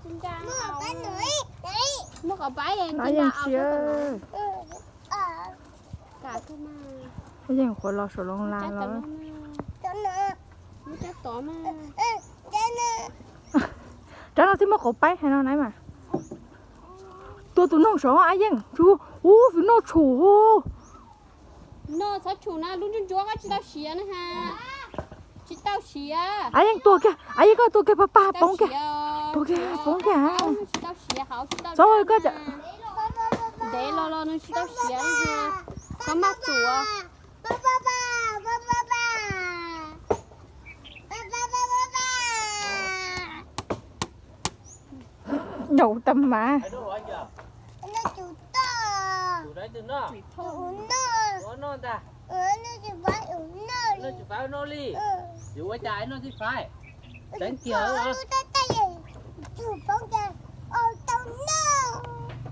Muab qhov pab, Yeej qhuav los saum loo las lawm. Rab no twb muab qhov paib hais no na mas. Tua tus noog saud Ab Yeej, ub, tus noog tshum. No txhob tshum na, lub ntsuab ntsuab koj tsis tau siav na ha. Tsis tau siav. Ab Yeej tua kiag, Ab Yeej koj tua kiag pag pag poob kiag. Tua kiag poob kiag. Tsis tau siav hauv, tsis tau. Txhob koj. Ntev los los nws tsis tau siav na ha. Txhob maj txuas. Nyaum tas mas.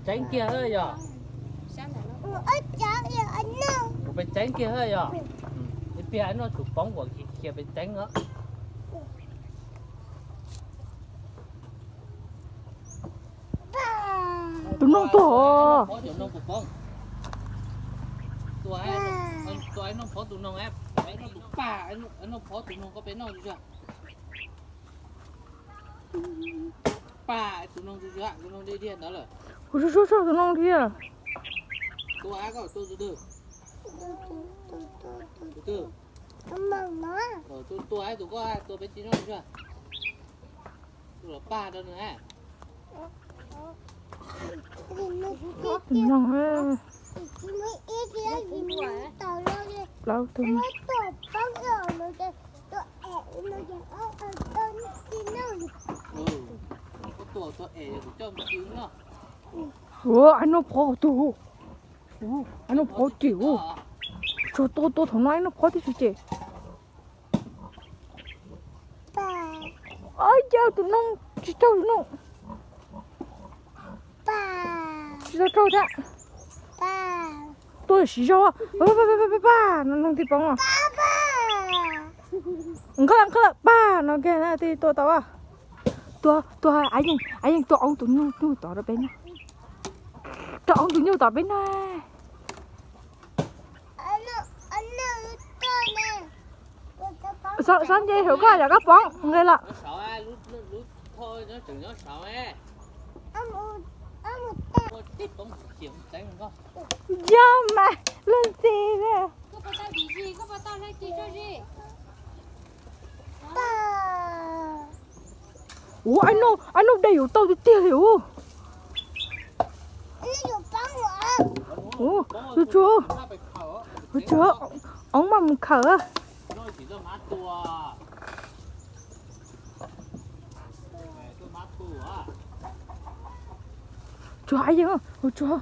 Tseeb kiag yog. Kuv pes tseeb kiag yog. Ib pliag no tsum poob kuv khiav pes tseeb os. Tus noog tuag. Tua noog pov tus noog, tus pag, noog pov tus noog koj peb noj. Pag tus noog, tus noog diag ntawd lawm. Tus noog diag. Tua koj tua tus twg? Tus twg? Tua tus koj tua peb tsis noj. Tus los pag rau nws. Noog. Plaub tug. Ua, ab noj phov tus. Ab noj phov ces ua. Tsuag tua tua thaum no ab noj phov tib si ces. Ab, yog tus noog tsis raug tus noog. Tsis tau raug thiab. Tua siv zog. Pag, no noog twb poob. Nqheb lawm, nqheb lawm, pag no kiag na twb tua tau. Tua, tua, ab yeej, ab yeej tua ob tus nyuj tod rau peb noj. Tua ob tus nyuj tod peb noj. Xob nce saum koj yog koj poob nqe los. Yog mas luag ntxhi. Ua, ab noj, ab noj dej yuav tau tiag tiag li ua. Ua, tsuag, tsuag, oob mas mus khawm. Tsuag, ab yeej, tsuag.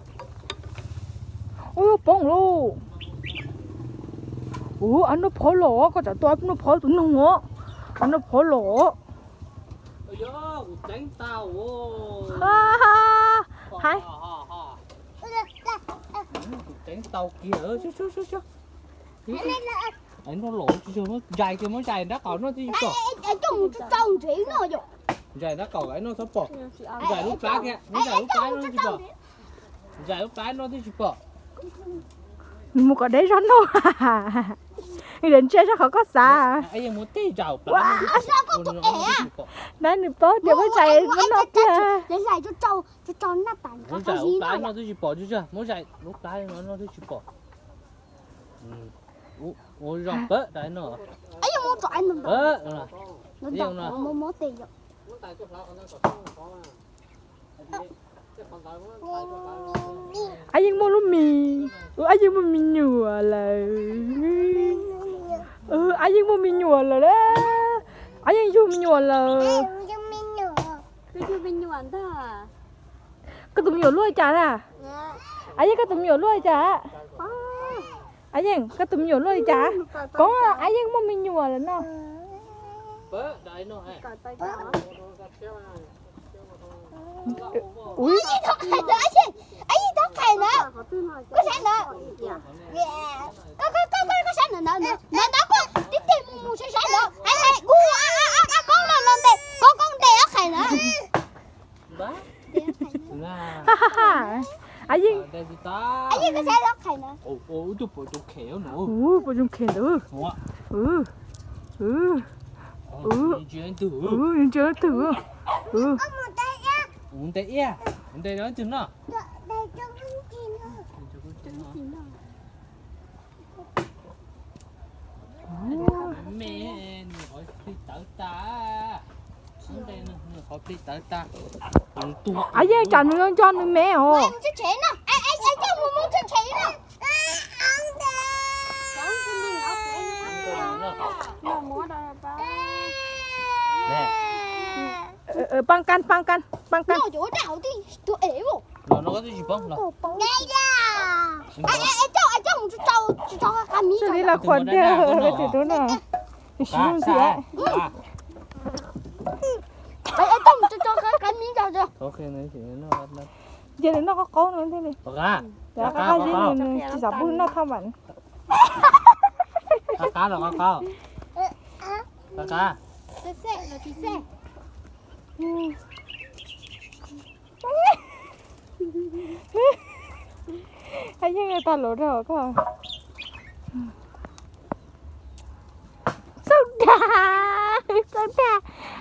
Ua, poob lauj. Ua, ab noj phov los, koj tsam tua ab noj phov tus noog os. Ab noj phov los. Hais. Noj los tsis yog, zais kiag muab zais nrab qaum noj twb tsis pom. Zais nrab qaum noj txhob pom. Zais lub plab kiag, muab zais lub plab noj twb tsis pom. Zais lub plab noj twb tsis pom. Nws mus kom deb zog noj. Nws ntsia zog qhov koj xav. Dab nws paub tias muab zais muab noj tiag. Muab zais lub plab noj twb tsis pom, muab zais lub plab noj twb tsis pom. Ua zog pab da no. Ab yeej muaj lub mis, ab yeej muaj me nyuam lawm. Ab yeej muaj me nyuam lawm. Ab yeej yug me nyuam lawm. Koj tus me nyuam luaj li cas na? Ab yeej koj tus me nyuam luaj li cas? Ab yeej koj tus me nyuam luaj li cas? Koob, ab yeej muaj me nyuam lawm no. Ab yeej tau qhais ntawd, ab yeej tau qhais ntawd. Koj saib ntawd, koj, koj, koj, koj saib ntawd, ntawd, ntawd, koj tib tig mus mus saib saib ntawd. Hais, hais, kuv, a, a, a, koob no no ntes, koob, koob ntes ob qhais ntawd. Av Yeej, Av Yeej, koj saib lub qhais na. Ub, puas zoo khes ntawd. Ntsia twg. Ntsia twg no. Me, nws qhov plig tawv tas. Av Yeej, tsam nws yuav nco nws me os. Pab kab, pab kab, pab kab. Xws li los qhuas tiag, tus tub no. Tus siv lub ntxhi. Nce nws noj qaub qaub no thiaj li. Qab qab, nws tsis xav pub noj thaj mam. Av Yeej, tag lus rau koj. Txaus dag, txaus dag,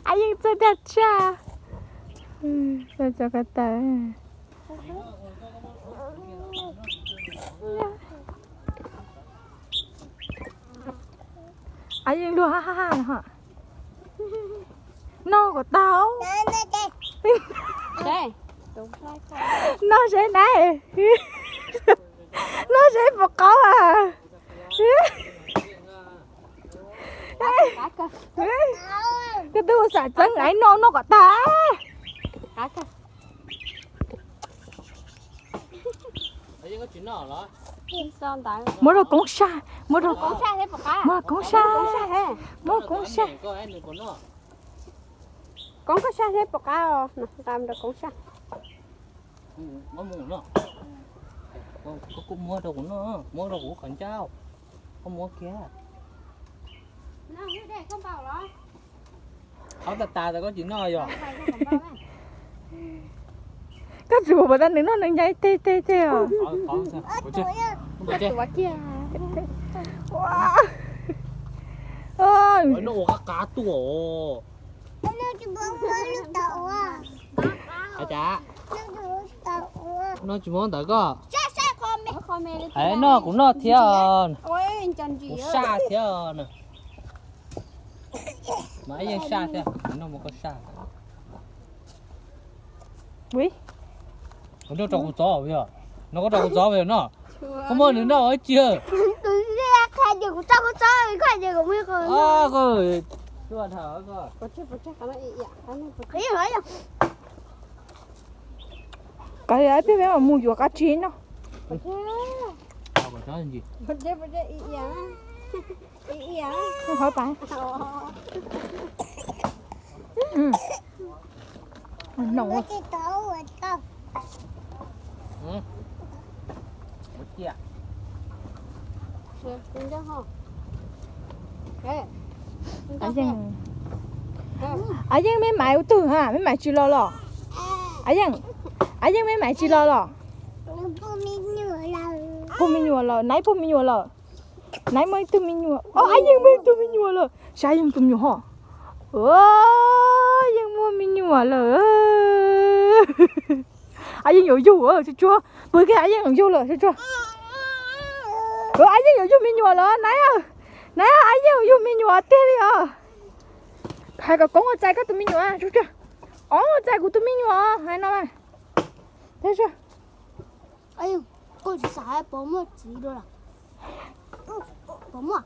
Av Yeej txaus dag tshaj. Txaus tso ko taw. Av Yeej luag ha ha ha. Noj kom tag. Noj seb na. Noj seb puas qaub a. Koj twb ua xam txeeb laiv noj, noj kom tag. Muab rau Koob saj, muab rau Koob saj, muab Koob saj, muab Koob saj. Koob, koj saj seb puas qab os, nqa rau Koob saj. Koj kuj muab rau kuv noj, muab rau kuv qhov ncauj, koj muab kiag. Qhov tas tas tas koj tsis noj yog? Koj tsis pom tas nws noj nws ncaim teg teg teg os. Noj ua qab qab tuaj. Noj tsis muab ntawd koj. Noj kuv noj thiab. Kuv saj thiab. Mas yeej saj thiab, noj muab koj saj. Kuv noj rau kuv txov yog, noj koj rau kuv txov yog no. Koj muab nws noj ib ci. Koj peb mam mus yuav qab tsi no. Hov tas. Av Yeej, Av Yeej, meb maiv ua twg ha, meb maiv tsis los los? Av Yeej, Av Yeej, meb maiv tsis los los? Puag me nyuam lawm, naiv puag me nyuam lawm. Naiv muaj ib tug me nyuam, Av Yeej muaj ib tug me nyuam lawm, saib Yeej tus me nyuam ho. Yeej muaj me nyuam lawm. Av Yeej yuav yug, tsuag tsuag, pw kiag Av Yeej yuav yug lawm, tsuag tsuag. Av Yeej yuav yug me nyuam lawm, naiv, naiv Av Yeej yuav yug me nyuam tiag li os. Hais kom Koob ua txais koj tus me nyuam, tsuag tsuag. Ob, ua txais kuv tus me nyuam, hais no. Koj tsis xav pov muaj txiv dua los? Pov muaj.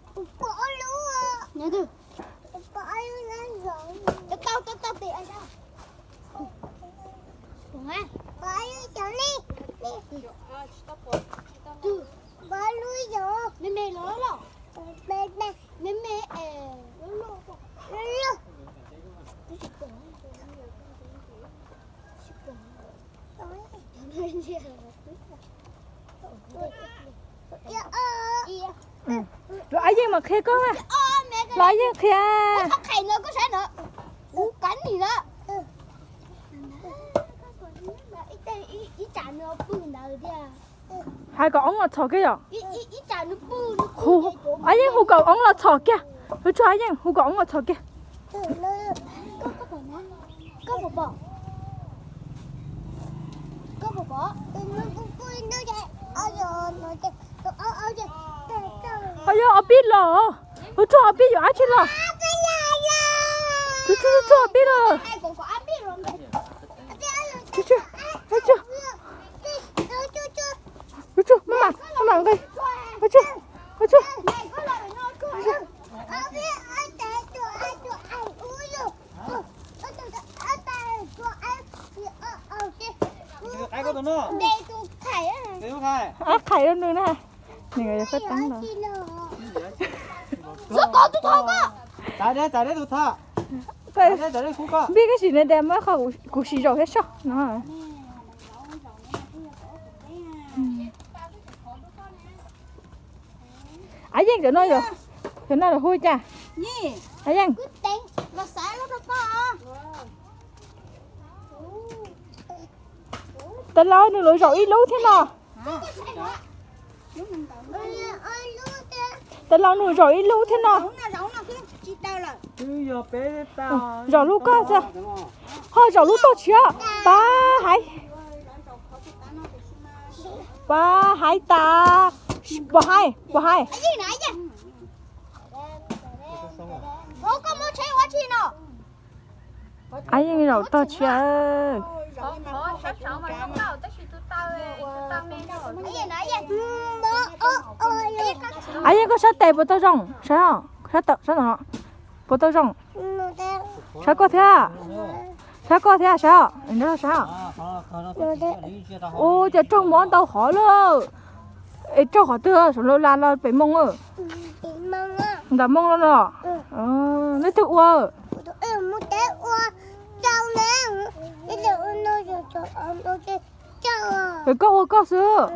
Tau tau tau pem. Me me los los. Me me es loj loj. Los Av Yeej mas qhia koj, los Av Yeej qhia. Ib tsam nws pw Hais kom oob los txhom kiag yom. Hu, Ab Yeej hu kom oob los txhom kiag. Hu tsuag Ab Yeej hu kom oob los txhom kiag. Ho yog ob peb los. Hu tsuag ob peb yuav dab tsi los. Hu tsuag ob peb los. Hu tsuag, maj mam, maj mam nqis. Hu tsuag, hu tsuag. Ab qhais rau nws na. Nws yuav faib teeb los. Npij koj sim na tias muab qhov kuv sim zaum thiab soj no. Ab Yeej cov no, cov no lawv hu cas? Ab Yeej, tas los nws los zaum ib lub thiab no. Tas los nws zaum ib lub thiab no. Zaum lub koj, ho zaum lub toj tshiab. Pab hais, pab hais tas, pab hais, pab hais. Ab Yeej zaum toj tshiab. Ab Yeej koj sab tes puas tau zoo, saib, sab tom no puas tau zoo. Saib koj thiab, saib koj thiab, saib, saib. Ua cas raug mob ntau hov lawm. Es raug qhov twg, saum Laus Las los pem Moo? Ntawm Moo no los. Leej twg ua? Es koj ua koj xwb.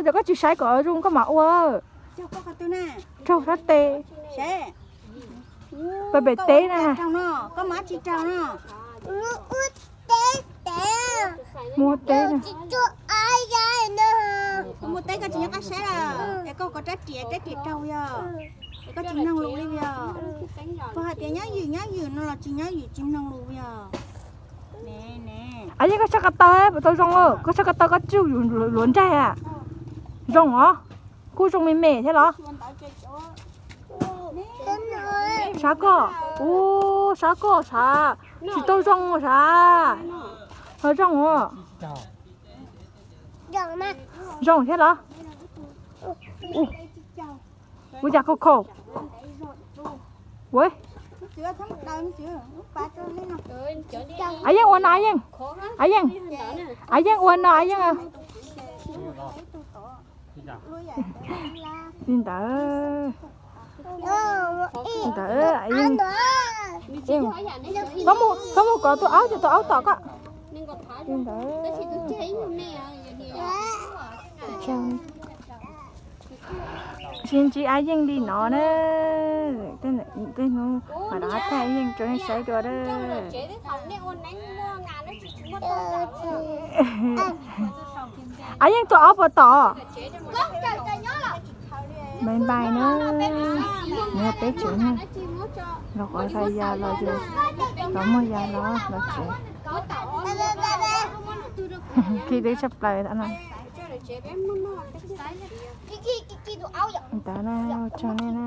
Yog koj tsis saib kom zoo koj mam ua. Raug sab tes. Pem pem teb na. Muaj teb na. Muaj teb koj tsis nyob qab saib lawm, es koj kov rab riam, rab riam raug yog, es koj tsis mloog lus li yog. Koj hais tias nyob ywm nyob ywm no los tsis nyob ywm tsis mloog lus yog. Ab Yeej koj sab ko taw puas tau zoo, koj sab ko taw koj tsuj yus luav nraig a. Zoo os, kuj zoo me me thiab los. Saib koj, ub, saib koj sav, tsis tau zoo sav. Ho zoo os. Zoo thiab los. Ua cas khaus khaus. Ab Yeej ua no, Ab Yeej. Ab Yeej, Ab Yeej ua no, Ab Yeej. Li ntawd. Li ntawd, Ab Yeej. Koj mus kov tus aub ces tus aub tom koj. Li ntawd. Sib ntsib Ab Yeej li no na. Tej hnub mam rov qab thaij Ab Yeej rau nej saib dua na. Ab Yeej tus aub puas tom? Bye bye na. Nws peb tsev na. Los qhov hais yas los ces los muag yas los los tsev. Khi deb tshaj plaws no. Ntawd na, ua tsaug nej na.